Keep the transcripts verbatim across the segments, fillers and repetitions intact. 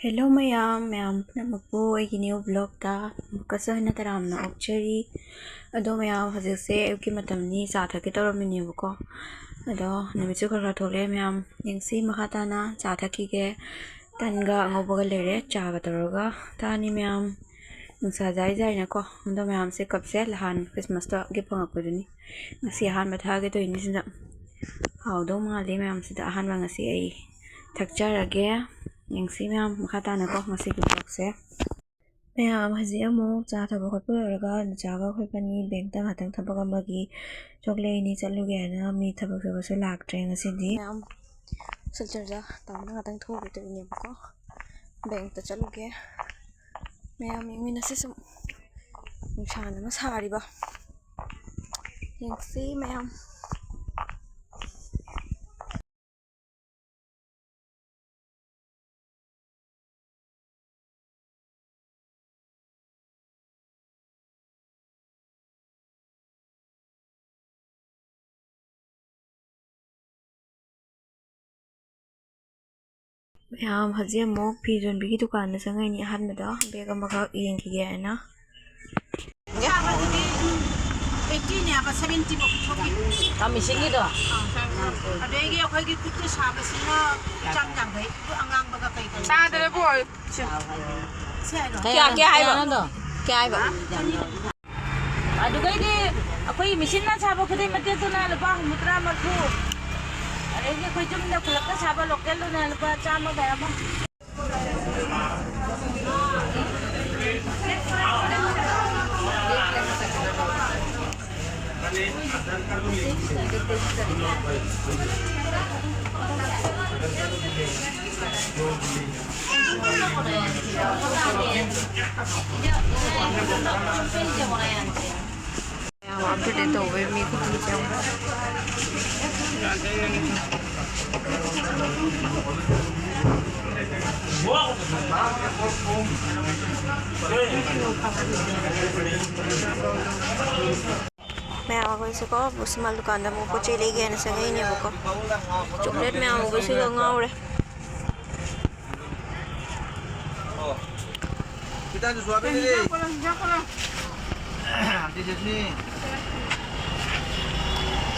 Hello ꯃꯌꯥꯝ, ꯃꯌꯥꯝ ꯄꯨꯝꯅꯃꯛꯄꯨ ꯑꯩꯒꯤ new vlogꯇ ꯑꯃꯨꯛꯀꯁꯨ ꯍꯟꯅ ꯇꯔꯥꯝꯅ ꯑꯣꯛꯆꯔꯤ꯫ ꯑꯗꯣ ꯃꯌꯥꯝ, ꯍꯧꯖꯤꯛꯁꯦ ꯑꯌꯨꯛꯀꯤ ꯃꯇꯝꯅꯤ, ꯆꯥ ꯊꯛꯀꯦ ꯇꯧꯔꯝꯃꯤꯅꯦꯕꯀꯣ꯫ ꯑꯗꯣ ꯅꯨꯃꯤꯠꯁꯨ ꯈꯔ ꯈꯔ ꯊꯣꯛꯂꯛꯑꯦ ꯃꯌꯥꯝ, ꯌꯦꯡꯁꯤ ꯃꯈꯥ ꯇꯥꯅ꯫ ꯆꯥ ꯊꯛꯈꯤꯒꯦ, ꯇꯟꯒ ꯑꯉꯧꯕꯒ ꯂꯩꯔꯦ, ꯆꯥꯒ ꯇꯧꯔꯒ ꯊꯛꯑꯅꯤ ꯃꯌꯥꯝ꯫ ꯅꯨꯡꯁꯥ ꯖꯥꯏ ꯖꯥꯏꯅꯀꯣ꯫ ꯑꯗꯣ ꯃꯌꯥꯝꯁꯦ, ꯀꯞꯁꯦ ꯅꯍꯥꯟ Christmasꯇ gift ꯐꯪꯉꯛꯄꯗꯨꯅꯤ꯫ ꯉꯁꯤ ꯑꯍꯥꯟꯕ ꯊꯛꯑꯒꯦ ꯇꯧꯔꯤꯅꯤ ꯁꯤꯗ꯫ ꯍꯥꯎꯗꯧ ꯃꯥꯜꯂꯤ ꯃꯌꯥꯝꯁꯤꯗ꯫ ꯑꯍꯥꯟꯕ ꯉꯁꯤ ꯑꯩ ꯊꯛꯆꯔꯒꯦ꯫ ꯌꯦꯡꯁꯤ ꯃꯌꯥꯝ ꯃꯈꯥ ꯇꯥꯅꯀꯣ ꯉꯁꯤꯒꯤ vlogꯁꯦ꯫ ꯃꯌꯥꯝ ꯍꯧꯖꯤꯛ ꯑꯃꯨꯛ ꯆꯥ ꯊꯛꯄ ꯈꯣꯠꯄ ꯂꯣꯏꯔꯒ ꯅꯨꯆꯥꯒ ꯑꯩꯈꯣꯏ ꯄꯅꯤ bankꯇ ꯉꯥꯛꯇꯪ ꯊꯕꯛ ꯑꯃꯒꯤ ꯆꯣꯛꯂꯦ ꯑꯅꯤ ꯆꯠꯂꯨꯒꯦ ꯍꯥꯏꯅ ꯃꯤ ꯊꯕꯛ ꯁꯨꯕꯁꯨ ꯂꯥꯛꯇ꯭ꯔꯦ ꯉꯁꯤꯗꯤ꯫ ꯃꯌꯥꯝ ꯁꯤꯜꯆꯔꯗ ꯇꯥꯃꯣꯅ ꯉꯥꯛꯇꯪ ꯊꯣꯛꯎꯒꯦ ꯇꯧꯔꯤꯅꯦꯕꯀꯣ꯫ Bankꯇ ꯆꯠꯂꯨꯒꯦ꯫ ꯃꯌꯥꯝ ꯌꯦꯡꯃꯤꯟꯅꯁꯤ ꯁꯨꯝ꯫ ꯅꯨꯡꯁꯥꯅ ꯑꯃ ꯁꯥꯔꯤꯕ꯫ ꯌꯦꯡꯁꯤ ꯃꯌꯥꯝ꯫ ꯃꯌꯥꯝ ꯍꯧꯖꯤꯛ ꯑꯃꯨꯛ ꯐꯤ ꯌꯣꯟꯕꯤꯒꯤ ꯗꯨꯀꯥꯟꯗ ꯆꯪꯉꯛꯏꯅꯤ꯫ ꯑꯍꯥꯟꯕꯗ bag ꯑꯃꯈꯛ ꯌꯦꯡꯈꯤꯒꯦ ꯍꯥꯏꯅ꯫ ꯑꯩꯠꯇꯤꯅꯦ ꯍꯥꯏꯕ, ꯁꯚꯦꯟꯇꯤꯐꯥꯎ ꯄꯤꯊꯣꯛꯈꯤ꯫ ꯀꯃꯤꯁꯟꯒꯤꯗꯣ? ꯑꯗꯒꯤ ꯑꯩꯈꯣꯏꯒꯤ ꯈꯨꯠꯇ ꯁꯥꯕꯁꯤꯅ ꯆꯥꯝ ꯌꯥꯡꯈꯩ꯫ ꯑꯗꯨ ꯑꯉꯥꯡꯕꯒ ꯀꯩ ꯀꯩ? ꯆꯥꯗ꯭ꯔꯦꯕꯣ꯫ ꯁꯤ ꯍꯥꯏꯔꯣ? ꯀꯌꯥ, ꯀꯌꯥ ꯍꯥꯏꯕ? ꯀꯌꯥꯅꯣꯗꯣ? ꯀꯌꯥ ꯍꯥꯏꯕ? ꯑꯗꯨꯒꯩꯗꯤ ꯑꯩꯈꯣꯏꯒꯤ ꯃꯦꯆꯤꯟꯅ ꯁꯥꯕ ꯈꯨꯗꯩ ꯃꯇꯦꯛꯇꯨꯅ ꯂꯨꯄꯥ ꯍꯨꯝꯐꯨꯇꯔꯥ, ꯃꯔꯤꯐꯨ꯫ ꯑꯗꯒꯤ ꯑꯩꯈꯣꯏ ꯌꯨꯝꯗ ꯈꯨꯂꯛꯇ ꯁꯥꯕ localꯗꯨꯅ ꯂꯨꯄꯥ ꯆꯥꯝꯃꯒ ꯑꯃ꯫ ꯌꯥꯝ update ꯇꯧꯕꯩ ꯃꯤ ꯈꯨꯇꯤꯟꯁꯦ ꯌꯦꯡꯉꯣ꯫ ꯃꯌꯥꯝ ꯑꯩꯈꯣꯏꯁꯦꯀꯣ, ꯕꯨꯁꯃꯥꯜ ꯗꯨꯀꯥꯟꯗ ꯑꯃꯨꯛ ꯄꯣꯠ ꯆꯩ ꯂꯩꯒꯦꯅ ꯆꯪꯉꯛꯏꯅꯦꯕꯀꯣ꯫ Chocolate ꯃꯌꯥꯝ ꯎꯕꯁꯤꯒ ꯉꯥꯎꯔꯦ꯫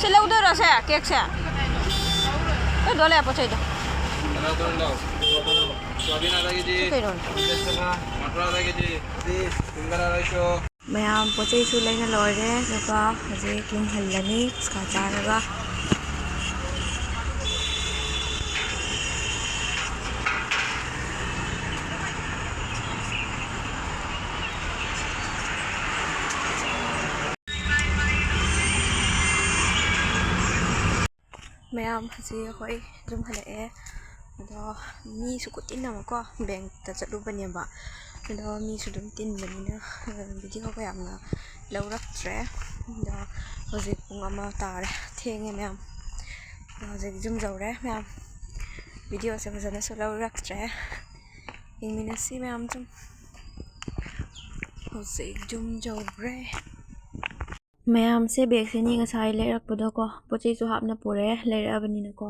ꯁꯤ ꯂꯧꯗꯣꯏꯔꯣ ꯁꯦ, ꯀꯦꯛꯁꯦ? ꯂꯧꯗꯣꯏ ꯂꯩ ꯄꯣꯠ ꯆꯩꯗꯣ꯫ ꯁꯤ ꯀꯩꯅꯣꯅꯦ? ꯃꯌꯥꯝ ꯄꯣꯠ ꯆꯩꯁꯨ ꯂꯩꯅ ꯂꯣꯏꯔꯦ, ꯑꯗꯨꯒ ꯍꯧꯖꯤꯛ ꯌꯨꯝ ꯍꯜꯂꯅꯤ ꯐꯨꯆꯀꯥ ꯆꯥꯔꯒ꯫ ꯃꯌꯥꯝ, ꯍꯧꯖꯤꯛ ꯑꯩꯈꯣꯏ ꯌꯨꯝ ꯍꯜꯂꯛꯑꯦ꯫ ꯑꯗꯣ ꯃꯤꯁꯨ ꯈꯨꯇꯤꯟ ꯑꯃꯀꯣ, ꯕꯦꯡꯛꯇ ꯆꯠꯂꯨꯕꯅꯦꯕ꯫ ꯑꯗꯣ ꯃꯤꯁꯨ ꯑꯗꯨꯝ ꯇꯤꯟꯕꯅꯤꯅ, ꯑ, ꯚꯤꯗꯤꯑꯣꯒ ꯌꯥꯝꯅ ꯂꯧꯔꯛꯇ꯭ꯔꯦ꯫ ꯑꯗꯣ ꯍꯧꯖꯤꯛ ꯄꯨꯡ ꯑꯃ ꯇꯥꯔꯦ꯫ ꯊꯦꯡꯉꯦ ꯃꯌꯥꯝ꯫ ꯑꯗꯣ ꯍꯧꯖꯤꯛ ꯌꯨꯝ ꯌꯧꯔꯦ ꯃꯌꯥꯝ꯫ ꯚꯤꯗꯤꯑꯣꯁꯦ ꯐꯖꯅꯁꯨ ꯂꯧꯔꯛꯇ꯭ꯔꯦ꯫ ꯌꯦꯡꯃꯤꯟꯅꯁꯤ ꯃꯌꯥꯝ ꯁꯨꯝ꯫ ꯍꯧꯖꯤꯛ ꯌꯨꯝ ꯌꯧꯔꯦ꯫ ꯃꯌꯥꯝꯁꯦ ꯕꯦꯒꯁꯤꯅꯤ ꯉꯁꯥꯏ ꯂꯩꯔꯛꯄꯗꯀꯣ, ꯄꯣꯠ ꯆꯩꯁꯨ ꯍꯥꯞꯅ ꯄꯨꯔꯦ, ꯂꯩꯔꯛꯑꯕꯅꯤꯅꯀꯣ꯫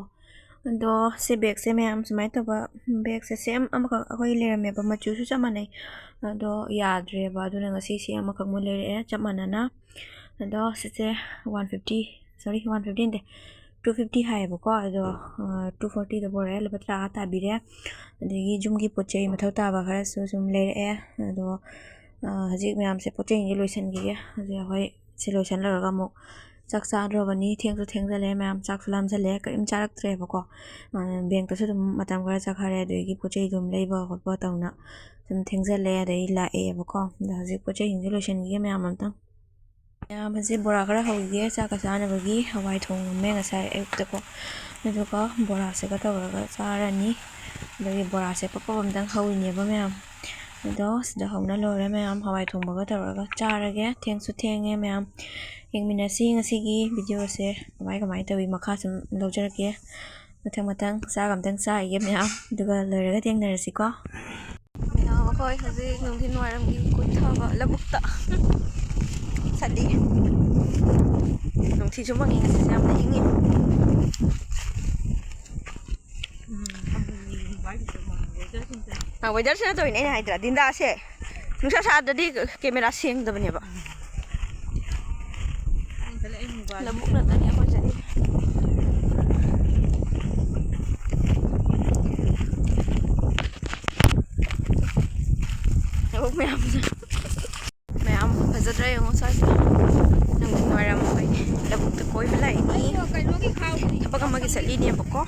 ꯑꯗꯣ ꯁꯤ ꯕꯦꯒꯁꯦ ꯃꯌꯥꯝ ꯁꯨꯃꯥꯏꯅ ꯇꯧꯕ, ꯕꯦꯒꯁꯦ ꯁꯦꯝ ꯑꯃꯈꯛ ꯑꯩꯈꯣꯏ ꯂꯩꯔꯝꯃꯦꯕ, ꯃꯆꯨꯁꯨ ꯆꯞ ꯃꯥꯟꯅꯩ꯫ ꯑꯗꯣ ꯌꯥꯗ꯭ꯔꯦꯕ, ꯑꯗꯨꯅ ꯉꯁꯤ ꯁꯤ ꯑꯃꯈꯛꯃꯨꯛ ꯂꯩꯔꯛꯑꯦ ꯆꯞ ꯃꯥꯟꯅꯅ꯫ ꯑꯗꯣ ꯁꯤꯁꯦ ꯋꯥꯟ ꯐꯤꯐꯇꯤ, ꯁꯣꯔꯤ, ꯋꯥꯟ ꯐꯤꯐꯇꯤ ꯅꯠꯇꯦ, ꯇꯨ ꯐꯤꯐꯇꯤ ꯍꯥꯏꯌꯦꯕꯀꯣ꯫ ꯑꯗꯣ, ꯑ, ꯇꯨ ꯐꯣꯔꯇꯤꯗ ꯄꯨꯔꯛꯑꯦ, ꯂꯨꯄꯥ ꯇꯔꯥ ꯇꯥꯕꯤꯔꯦ꯫ ꯑꯗꯒꯤ ꯌꯨꯝꯒꯤ ꯄꯣꯠ ꯆꯩ ꯃꯊꯧ ꯇꯥꯕ ꯈꯔꯁꯨ ꯁꯨꯝ ꯂꯩꯔꯛꯑꯦ꯫ ꯑꯗꯣ, ꯑ, ꯍꯧꯖꯤꯛ ꯃꯌꯥꯝꯁꯦ ꯄꯣꯠ ꯆꯩꯁꯤꯡꯁꯦ ꯂꯣꯏꯁꯤꯟꯈꯤꯒꯦ꯫ ꯍꯧꯖꯤꯛ ꯑꯩꯈꯣꯏ ꯁꯤ ꯂꯣꯏꯁꯤꯜꯂꯨꯔꯒ ꯑꯃꯨꯛ ꯆꯥꯛ ꯆꯥꯗ꯭ꯔꯕꯅꯤ꯫ ꯊꯦꯡꯁꯨ ꯊꯦꯡꯖꯜꯂꯦ ꯃꯌꯥꯝ, ꯆꯥꯛꯁꯨ ꯂꯥꯝꯖꯜꯂꯦ, ꯀꯔꯤꯝ ꯆꯥꯔꯛꯇ꯭ꯔꯦꯕꯀꯣ꯫ ꯑ, ꯕꯦꯡꯛꯇꯁꯨ ꯑꯗꯨꯝ ꯃꯇꯝ ꯈꯔ ꯆꯠꯈꯔꯦ, ꯑꯗꯒꯤ ꯄꯣꯠ ꯆꯩ ꯑꯗꯨꯝ ꯂꯩꯕ ꯈꯣꯠꯄ ꯇꯧꯅ ꯁꯨꯝ ꯊꯦꯡꯖꯜꯂꯦ, ꯑꯗꯩ ꯂꯥꯛꯑꯦꯕꯀꯣ꯫ ꯑꯗꯣ ꯍꯧꯖꯤꯛ ꯄꯣꯠ ꯆꯩꯁꯤꯡꯁꯦ ꯂꯣꯏꯁꯤꯟꯈꯤꯒꯦ ꯃꯌꯥꯝ ꯑꯝꯇꯪ꯫ ꯃꯌꯥꯝ, ꯍꯧꯖꯤꯛ ꯕꯣꯔꯥ ꯈꯔ ꯍꯧꯈꯤꯒꯦ ꯆꯥꯛꯀ ꯆꯥꯅꯕꯒꯤ꯫ ꯍꯋꯥꯏ ꯊꯣꯡꯉꯝꯃꯦ ꯉꯁꯥꯏ ꯑꯌꯨꯛꯇꯀꯣ, ꯑꯗꯨꯒ ꯕꯣꯔꯥꯁꯤꯒ ꯇꯧꯔꯒ ꯆꯥꯔꯅꯤ꯫ ꯑꯗꯒꯤ ꯕꯣꯔꯥꯁꯦ ꯄꯞ ꯄꯞ ꯑꯝꯇꯪ ꯍꯧꯔꯤꯅꯦꯕ ꯃꯌꯥꯝ꯫ ꯑꯗꯣ ꯁꯤꯗ ꯍꯧꯅ ꯂꯣꯏꯔꯦ ꯃꯌꯥꯝ, ꯍꯋꯥꯏ ꯊꯣꯡꯕꯒ ꯇꯧꯔꯒ ꯆꯥꯔꯒꯦ꯫ ꯊꯦꯡꯁꯨ ꯊꯦꯡꯉꯦ ꯃꯌꯥꯝ, ꯌꯦꯡꯃꯤꯟꯅꯁꯤ ꯉꯁꯤꯒꯤ ꯚꯤꯗꯤꯑꯣꯁꯦ ꯀꯃꯥꯏ ꯀꯃꯥꯏ ꯇꯧꯋꯤ, ꯃꯈꯥ ꯁꯨꯝ ꯂꯧꯖꯔꯛꯀꯦ꯫ ꯃꯊꯪ ꯃꯊꯪ ꯆꯥꯛ ꯑꯝꯇꯪ ꯆꯥꯈꯤꯒꯦ ꯃꯌꯥꯝ, ꯑꯗꯨꯒ ꯂꯣꯏꯔꯒ ꯊꯦꯡꯅꯔꯁꯤꯀꯣ꯫ ꯃꯌꯥꯝ, ꯑꯩꯈꯣꯏ ꯍꯧꯖꯤꯛ ꯅꯨꯡꯊꯤꯜ ꯋꯥꯏꯔꯝꯒꯤ ꯀꯣꯏꯊꯕ ꯂꯧꯕꯨꯛꯇ ꯆꯠꯂꯤ꯫ ꯅꯨꯡꯊꯤꯜꯁꯨ ꯃꯪꯉꯤ, ꯉꯁꯤꯁꯦ ꯌꯥꯝꯅ ꯏꯪꯉꯤ꯫ ꯎꯝ, ꯑ, ꯋꯦꯗꯔꯁꯤꯅ ꯇꯧꯔꯤꯅꯦ ꯑꯩꯅ ꯍꯥꯏꯗ꯭ꯔꯥ, ꯗꯤꯟꯗꯥꯁꯦ꯫ ꯅꯨꯡꯁꯥ ꯁꯥꯗ꯭ꯔꯗꯤ ꯀꯦꯃꯦꯔꯥ ꯁꯦꯡꯗꯕꯅꯦꯕ꯫ ꯂꯧꯕꯨꯛ ꯉꯥꯛꯇꯅꯤ ꯑꯩꯈꯣꯏ ꯆꯠꯂꯤ꯫ ꯂꯧꯕꯨꯛ ꯃꯌꯥꯝꯁꯦ꯫ ꯃꯌꯥꯝ ꯐꯖꯗ꯭ꯔꯥ ꯌꯦꯡꯉꯣ ꯁ꯭ꯋꯥꯏꯁꯦ꯫ ꯅꯨꯡꯊꯤꯜ ꯋꯥꯏꯔꯝ ꯑꯩꯈꯣꯏ ꯂꯧꯕꯨꯛꯇ ꯀꯣꯏꯕ ꯂꯥꯛꯏꯅꯤ꯫ ꯊꯕꯛ ꯑꯃꯒꯤ ꯆꯠꯂꯤꯅꯦꯕꯀꯣ꯫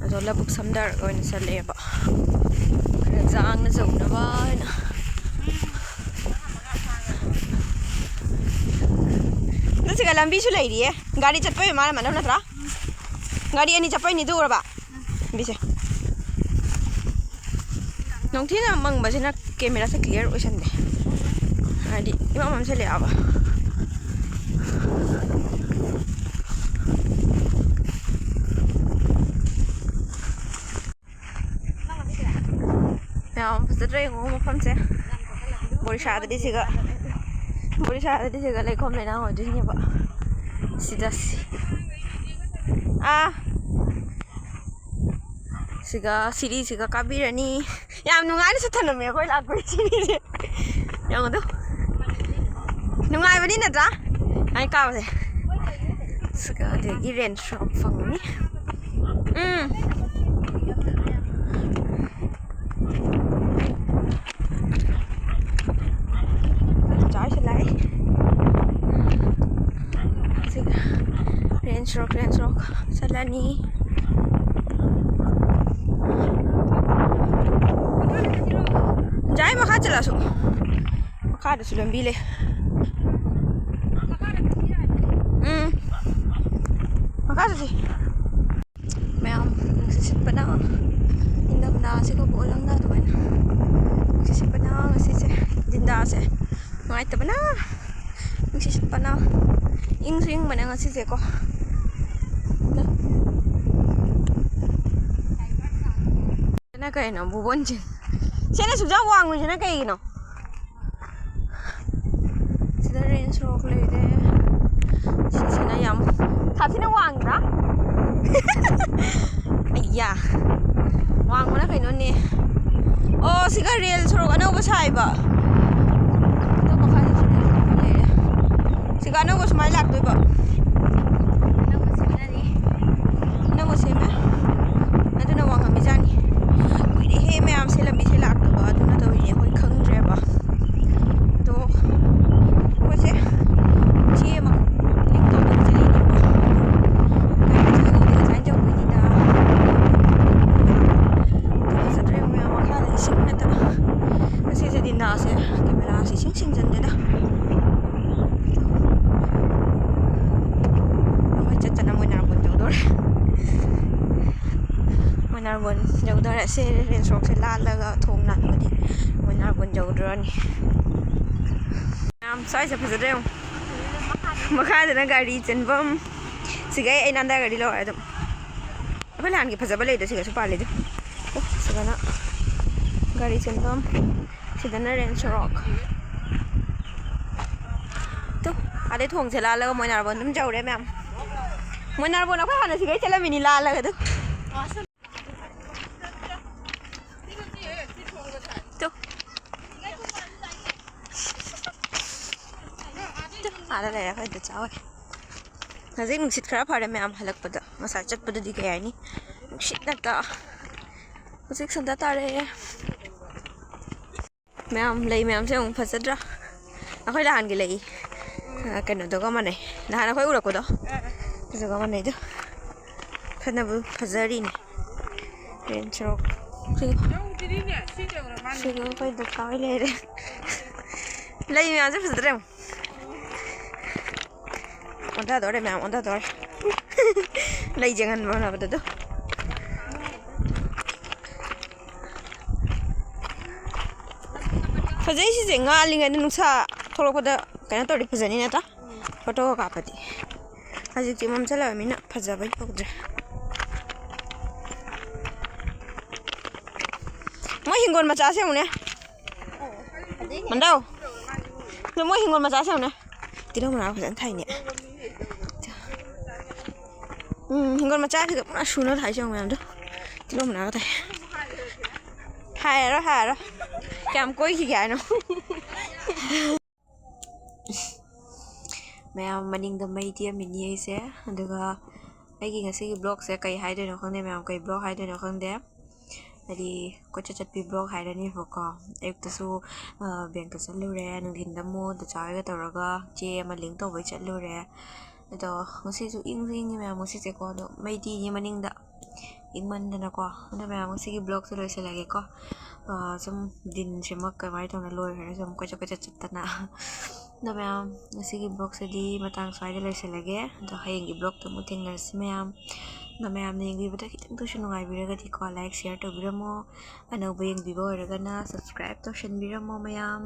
ꯑꯗꯣ ꯂꯧꯕꯨꯛ ꯁꯝꯗꯔꯒ ꯑꯣꯏꯅ ꯆꯠꯂꯛꯑꯦꯕ꯫ ꯈꯔ ꯖꯥꯡꯅ ꯆꯧꯅꯕ ꯍꯥꯏꯅ꯫ ꯑꯗꯨ ꯁꯤꯒ ꯂꯝꯕꯤꯁꯨ ꯂꯩꯔꯤꯌꯦ꯫ ꯒꯥꯔꯤ ꯆꯠꯄꯩ ꯃꯥꯅ ꯃꯅꯝ ꯅꯠꯇ꯭ꯔꯥ? ꯒꯥꯔꯤ ꯑꯅꯤ ꯆꯠꯄꯩꯅꯤ ꯑꯗꯨ ꯎꯔꯕ? ꯂꯝꯕꯤꯁꯦ꯫ ꯅꯨꯡꯊꯤꯅ ꯃꯪꯕꯁꯤꯅ ꯀꯦꯃꯦꯔꯥꯁꯦ clear ꯑꯣꯏꯁꯟꯗꯦ꯫ ꯍꯥꯏꯗꯤ ꯏꯃꯝ ꯃꯝꯁꯤꯜꯂꯛꯑꯦꯕ꯫ ꯌꯥꯝ ꯐꯖꯗ꯭ꯔꯥ ꯌꯦꯡꯉꯣ ꯃꯐꯝꯁꯦ꯫ ꯕꯣꯔꯤꯁꯥꯗꯗꯤ ꯁꯤꯒ, ꯕꯣꯔꯤꯁꯥꯗꯗꯤ ꯁꯤꯒ ꯂꯩꯈꯣꯝ ꯂꯩꯅꯥꯡ ꯑꯣꯏꯗꯣꯏꯅꯦꯕ꯫ ꯁꯤꯗ ꯁꯤ-, ꯑꯥ, ꯁꯤꯒ ꯁꯤꯔꯤꯁꯤꯒ ꯀꯥꯕꯤꯔꯅꯤ꯫ ꯌꯥꯝ ꯅꯨꯡꯉꯥꯏꯅꯁꯨ ꯊꯝꯂꯝꯃꯦ ꯑꯩꯈꯣꯏ ꯂꯥꯛꯄꯒꯤ ꯁꯤꯔꯤꯁꯦ꯫ ꯌꯦꯡꯉꯨꯗꯨ꯫ ꯅꯨꯡꯉꯥꯏꯕꯅꯤ ꯅꯠꯇ꯭ꯔꯥ? ꯑꯩ ꯀꯥꯕꯁꯦ꯫ ꯁꯤꯒ ꯑꯗꯒꯤ ꯔꯦꯟ ꯁꯣ ꯐꯪꯒꯅꯤ꯫ ꯎꯝ꯫ ꯆꯥꯔꯁꯤ ꯂꯥꯛꯑꯦ꯫ ꯁꯤꯒ ꯔꯦꯟ ꯁꯣ, ꯔꯦꯟ ꯁꯣ ꯆꯠꯂꯅꯤ꯫ ꯌꯥꯏ, ꯃꯈꯥ ꯆꯠꯂꯁꯨ꯫ ꯃꯈꯥꯗꯁꯨ ꯂꯝꯕꯤ ꯂꯩ꯫ ꯎꯝ꯫ ꯃꯈꯥ ꯆꯠꯁꯤ꯫ ꯃꯌꯥꯝ ꯅꯨꯡꯁꯤꯠ ꯁꯤꯠꯄꯅ, ꯅꯤꯡꯊꯝꯊꯥꯁꯤꯒ ꯑꯣꯜꯂꯝꯗꯥ ꯑꯗꯨꯃꯥꯏꯅ꯫ ꯅꯨꯡꯁꯤꯠ ꯁꯤꯠꯄꯅ ꯉꯁꯤꯁꯦ, ꯗꯤꯟꯗꯥꯁꯦ ꯅꯨꯡꯉꯥꯏꯇꯕꯅ꯫ ꯅꯨꯡꯁꯤꯠ ꯁꯤꯠꯄꯅ꯫ ꯏꯪꯁꯨ ꯏꯪꯕꯅꯦ ꯉꯁꯤꯁꯦꯀꯣ꯫ ꯁꯤꯅ ꯀꯩꯅꯣ, ꯕꯨꯕꯣꯟꯁꯦ? ꯁꯤꯅ ꯁꯨꯛꯌꯥꯝ ꯋꯥꯡꯉꯤꯁꯤꯅ ꯀꯩꯒꯤꯅꯣ? ꯁꯤꯗ ꯔꯦꯟ ꯁꯣꯔꯣꯛ ꯂꯩꯔꯦ꯫ ꯁꯤꯁꯤꯅ ꯌꯥꯝ ꯁꯥꯊꯤꯅ ꯋꯥꯡꯗ꯭ꯔꯥ? ꯑꯩꯌꯥ, ꯋꯥꯡꯕꯅ ꯀꯩꯅꯣꯅꯦ꯫ ꯑꯣ, ꯁꯤꯒ ꯔꯦꯜ ꯁꯣꯔꯣꯛ ꯑꯅꯧꯕ ꯁꯥꯏꯕ꯫ ꯑꯗꯣ ꯃꯈꯥꯗꯁꯨ ꯔꯦꯜ ꯁꯣꯔꯣꯛ ꯂꯩꯔꯦ꯫ ꯁꯤꯒ ꯑꯅꯧꯕ ꯁꯨꯃꯥꯏꯅ ꯂꯥꯛꯇꯣꯏꯕ꯫ ꯑꯅꯧꯕ ꯁꯦꯝꯅꯔꯤ꯫ ꯑꯅꯧꯕ ꯁꯦꯝꯃꯦ꯫ ꯑꯗꯨꯅ ꯋꯥꯡꯉꯝꯃꯤꯖꯥꯠꯅꯤ꯫ ꯀꯨꯏꯔꯦꯍꯦ ꯃꯌꯥꯝꯁꯦ ꯂꯝꯕꯤꯁꯦ ꯂꯥꯛꯇꯕ꯫ ꯑꯗꯨꯅ ꯇꯧꯔꯤꯅꯦ ꯑꯩꯈꯣꯏ ꯈꯪꯗ꯭ꯔꯦꯕ꯫ ꯑꯗꯣ ꯑꯩꯈꯣꯏꯁꯦ ꯆꯦ ꯑꯃ ꯂꯤꯛ ꯇꯧꯗꯅ ꯆꯠꯂꯤꯅꯦꯕ꯫ ꯒꯥꯔꯤꯗ ꯆꯠꯂꯒꯕꯨꯗꯤ ꯉꯁꯥꯏꯅ ꯌꯧꯗꯣꯏꯅꯤꯗ꯫ ꯆꯠꯇ꯭ꯔꯦ ꯃꯌꯥꯝ ꯃꯈꯥꯗ ꯏꯁꯤꯡ ꯅꯠꯇꯅ꯫ ꯉꯁꯤꯁꯦ ꯗꯤꯟꯗꯥꯁꯦ ꯀꯦꯃꯦꯔꯥꯁꯦ ꯏꯁꯤꯡ ꯁꯤꯡꯖꯟꯗꯦꯗ꯫ ꯑꯩꯈꯣꯏ ꯆꯠꯇꯅ ꯃꯣꯏ ꯅꯥꯔꯛꯄ ꯌꯧꯗꯣꯔꯦ꯫ ꯃꯣꯏꯅꯥꯔꯕꯣꯟ ꯌꯧꯗꯣꯔꯦ꯫ ꯁꯦ ꯔꯦꯟ ꯁꯣꯔꯣꯛꯁꯦ ꯂꯥꯜꯂꯒ ꯊꯣꯡ ꯂꯥꯟꯕꯗꯤ ꯃꯣꯏꯅꯥꯔꯕꯣꯟ ꯌꯧꯗꯣꯔꯅꯤ꯫ ꯌꯥꯝ ꯁ꯭ꯋꯥꯏꯁꯦ ꯐꯖꯗ꯭ꯔꯥ ꯌꯦꯡꯉꯨ꯫ ꯃꯈꯥꯗꯅ ꯒꯥꯔꯤ ꯆꯦꯟꯐꯝ꯫ ꯁꯤꯒꯩ ꯑꯩ ꯅꯥꯟꯗ ꯒꯥꯔꯤ ꯂꯧꯔꯦ ꯑꯗꯨꯝ꯫ ꯑꯩꯈꯣꯏ ꯂꯥꯟꯒꯤ ꯐꯖꯕ ꯂꯩꯗꯣ ꯁꯤꯒꯁꯨ ꯄꯥꯜꯂꯤꯗꯣ꯫ ꯑꯣ, ꯁꯤꯗꯅ ꯒꯥꯔꯤ ꯆꯦꯟꯐꯝ꯫ ꯁꯤꯗꯅ ꯔꯦꯟ ꯁꯣꯔꯣꯛ꯫ ꯇꯨ, ꯑꯗꯩ ꯊꯣꯡꯁꯦ ꯂꯥꯜꯂꯒ ꯃꯣꯏꯅꯥꯔꯕꯣꯟ ꯑꯗꯨꯝ ꯌꯧꯔꯦ ꯃꯌꯥꯝ꯫ ꯃꯣꯏꯅꯥꯔꯕꯣꯟ ꯑꯩꯈꯣꯏ ꯍꯥꯟꯅ ꯁꯤꯒꯩ ꯆꯠꯂꯝꯃꯤꯅꯤ ꯂꯥꯜꯂꯒ ꯑꯗꯨꯝ꯫ ꯇꯨ꯫ ꯇꯨ, ꯑꯥꯗ ꯂꯩꯔꯦ ꯑꯩꯈꯣꯏ ꯗꯗꯥ ꯍꯣꯏ꯫ ꯍꯧꯖꯤꯛ ꯅꯨꯡꯁꯤꯠ ꯈꯔ ꯐꯔꯦ ꯃꯌꯥꯝ ꯍꯜꯂꯛꯄꯗ꯫ ꯉꯁꯥꯏ ꯆꯠꯄꯗꯗꯤ ꯀꯩ ꯍꯥꯏꯅꯤ? ꯅꯨꯡꯁꯤꯠ ꯉꯥꯛꯇ꯫ ꯍꯧꯖꯤꯛ ꯁꯟꯗꯥ ꯇꯥꯔꯛꯑꯦ꯫ ꯃꯌꯥꯝ ꯂꯩ ꯃꯌꯥꯝꯁꯦ ꯑꯃꯨꯛ ꯐꯖꯗ꯭ꯔꯥ? ꯑꯩꯈꯣꯏ ꯅꯍꯥꯟꯒꯤ ꯂꯩ, ꯑ, ꯀꯩꯅꯣꯗꯨꯒ ꯃꯥꯟꯅꯩ꯫ ꯅꯍꯥꯟ ꯑꯩꯈꯣꯏ ꯎꯔꯛꯄꯗꯣ, ꯑꯗꯨꯒ ꯃꯥꯟꯅꯩꯗꯣ꯫ ꯐꯅꯕꯨ ꯐꯖꯔꯤꯅꯦ꯫ ꯔꯦꯟ ꯁꯣꯔꯣꯛ꯫ ꯁꯤꯒ, ꯁꯤꯒ ꯑꯩꯈꯣꯏ ꯗꯨꯀꯥꯟ ꯂꯩꯔꯦ꯫ ꯂꯩ ꯃꯌꯥꯝꯁꯦ ꯐꯖꯗ꯭ꯔꯥ ꯌꯦꯡꯉꯨ꯫ ꯑꯣꯟꯊꯗꯧꯔꯦ ꯃꯌꯥꯝ, ꯑꯣꯟꯊꯗꯧꯔꯦ꯫ ꯂꯩ ꯌꯦꯡꯍꯟꯕ ꯍꯣꯠꯅꯕꯗ ꯑꯗꯨ꯫ ꯐꯖꯩ ꯁꯤꯁꯦ, ꯉꯥꯜꯂꯤꯉꯩꯗ ꯅꯨꯡꯁꯥ ꯊꯣꯛꯂꯛꯄꯗ ꯀꯩꯅꯣ ꯇꯧꯔꯗꯤ ꯐꯖꯅꯤ ꯅꯠꯇ꯭ꯔꯥ? ꯐꯣꯇꯣꯒ ꯀꯥꯞꯄꯗꯤ꯫ ꯍꯧꯖꯤꯛꯇꯤ ꯃꯝꯁꯤꯜꯂꯛꯑꯃꯤꯅ ꯐꯖꯕ ꯌꯧꯗ꯭ꯔꯦ꯫ ꯃꯣꯏ ꯍꯤꯡꯒꯣꯜ ꯃꯆꯥꯁꯦ ꯌꯦꯡꯉꯨꯅꯦ꯫ ꯃꯟꯗꯧ꯫ ꯑꯗꯣ ꯃꯣꯏ ꯍꯤꯡꯒꯣꯜ ꯃꯆꯥꯁꯦ ꯌꯦꯡꯉꯨꯅꯦ꯫ ꯇꯤꯜꯍꯧ ꯃꯅꯥ ꯐꯖꯅ ꯊꯥꯏꯅꯦ꯫ ꯎꯝ, ꯍꯤꯡꯒꯣꯜ ꯃꯆꯥꯁꯤꯗ ꯄꯨꯔꯥ ꯁꯨꯅ ꯊꯥꯏꯁꯦ ꯌꯦꯡꯉꯨ ꯃꯌꯥꯝꯗꯣ꯫ ꯇꯤꯜꯍꯧ ꯃꯅꯥꯒ ꯊꯥꯏ꯫ ꯍꯥꯏꯔꯣ, ꯍꯥꯏꯔꯣ꯫ ꯀꯌꯥꯝ ꯀꯣꯏꯈꯤꯒꯦ ꯍꯥꯏꯅꯣ? ꯃꯌꯥꯝ, ꯃꯅꯤꯡꯗ ꯃꯩ ꯇꯤꯛꯑꯝꯃꯤꯅꯤ ꯑꯩꯁꯦ꯫ ꯑꯗꯨꯒ ꯑꯩꯒꯤ ꯉꯁꯤꯒꯤ vlogꯁꯦ ꯀꯩ ꯍꯥꯏꯗꯣꯏꯅꯣ ꯈꯪꯗꯦ ꯃꯌꯥꯝ, ꯀꯩ vlog ꯍꯥꯏꯗꯣꯏꯅꯣ ꯈꯪꯗꯦ꯫ ꯍꯥꯏꯗꯤ ꯀꯣꯏꯆꯠ ꯆꯠꯄꯤ vlog ꯍꯥꯏꯔꯅꯦꯕꯀꯣ꯫ ꯑꯌꯨꯛꯇꯁꯨ, ꯑ, bankꯇ ꯆꯠꯂꯨꯔꯦ, ꯅꯨꯡꯊꯤꯟꯗ ꯑꯃꯨꯛ ꯗꯗꯥ ꯍꯣꯏꯒ ꯇꯧꯔꯒ ꯆꯦ ꯑꯃ link ꯇꯧꯕꯩ ꯆꯠꯂꯨꯔꯦ꯫ ꯑꯗꯣ ꯉꯁꯤꯁꯨ ꯏꯪꯁꯨ ꯏꯪꯉꯤ ꯃꯌꯥꯝ ꯉꯁꯤꯁꯦꯀꯣ꯫ ꯑꯗꯣ ꯃꯩ ꯇꯤꯛꯏ ꯃꯅꯤꯡꯗ, ꯏꯪꯃꯟꯗꯅꯀꯣ꯫ ꯑꯗꯣ ꯃꯌꯥꯝ, ꯉꯁꯤꯒꯤ vlogꯁꯦ ꯂꯣꯏꯁꯤꯜꯂꯒꯦꯀꯣ꯫ ꯑ, ꯁꯨꯝ ꯗꯤꯟꯁꯤꯃ ꯀꯃꯥꯏꯅ ꯇꯧꯅ ꯂꯣꯏꯈ꯭ꯔꯦ, ꯁꯨꯝ ꯀꯣꯏꯆꯠ ꯀꯣꯏꯆꯠ ꯆꯠꯇꯅ꯫ ꯑꯗꯣ ꯃꯌꯥꯝ, ꯉꯁꯤꯒꯤ vlogꯁꯤꯗꯤ ꯃꯇꯥꯡ ꯁ꯭ꯋꯥꯏꯗ ꯂꯣꯏꯁꯤꯜꯂꯒꯦ꯫ ꯑꯗꯣ ꯍꯌꯦꯡꯒꯤ vlogꯇ ꯑꯃꯨꯛ ꯊꯦꯡꯅꯔꯁꯤ ꯃꯌꯥꯝ꯫ ꯑꯗꯣ ꯃꯌꯥꯝꯅ ꯌꯦꯡꯕꯤꯕꯗ ꯈꯤꯇꯪꯇꯁꯨ ꯅꯨꯡꯉꯥꯏꯕꯤꯔꯒꯗꯤꯀꯣ, like, share ꯇꯧꯕꯤꯔꯝꯃꯣ꯫ ꯑꯅꯧꯕ ꯌꯦꯡꯕꯤꯕ ꯑꯣꯏꯔꯒꯅ subscribe ꯇꯧꯁꯟꯕꯤꯔꯝꯃꯣ ꯃꯌꯥꯝ꯫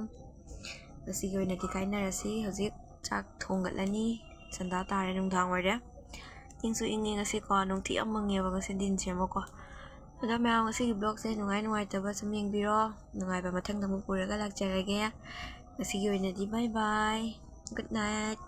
ꯉꯁꯤꯒꯤ ꯑꯣꯏꯅꯗꯤ ꯀꯥꯏꯅꯔꯁꯤ꯫ ꯍꯧꯖꯤꯛ ꯆꯥꯛ ꯊꯣꯡꯒꯠꯂꯅꯤ꯫ ꯁꯟꯗꯥ ꯇꯥꯔꯦ, ꯅꯨꯡꯗꯥꯡ ꯑꯣꯏꯔꯦ꯫ ꯏꯪꯁꯨ ꯏꯪꯉꯦ ꯉꯁꯤꯀꯣ, ꯅꯨꯡꯊꯤ ꯌꯥꯝ ꯃꯪꯉꯦꯕ ꯉꯁꯤ ꯗꯤꯟꯁꯦ ꯑꯃꯀꯣ꯫ ꯑꯗꯣ ꯃꯌꯥꯝ, ꯉꯁꯤꯒꯤ vlogꯁꯦ ꯅꯨꯡꯉꯥꯏ ꯅꯨꯡꯉꯥꯏꯇꯕ ꯁꯨꯝ ꯌꯦꯡꯕꯤꯔꯣ꯫ ꯅꯨꯡꯉꯥꯏꯕ ꯃꯊꯪꯗ ꯑꯃꯨꯛ ꯄꯨꯔꯒ ꯂꯥꯛꯆꯔꯒꯦ꯫ ꯉꯁꯤꯒꯤ ꯑꯣꯏꯅꯗꯤ bye bye, good night꯫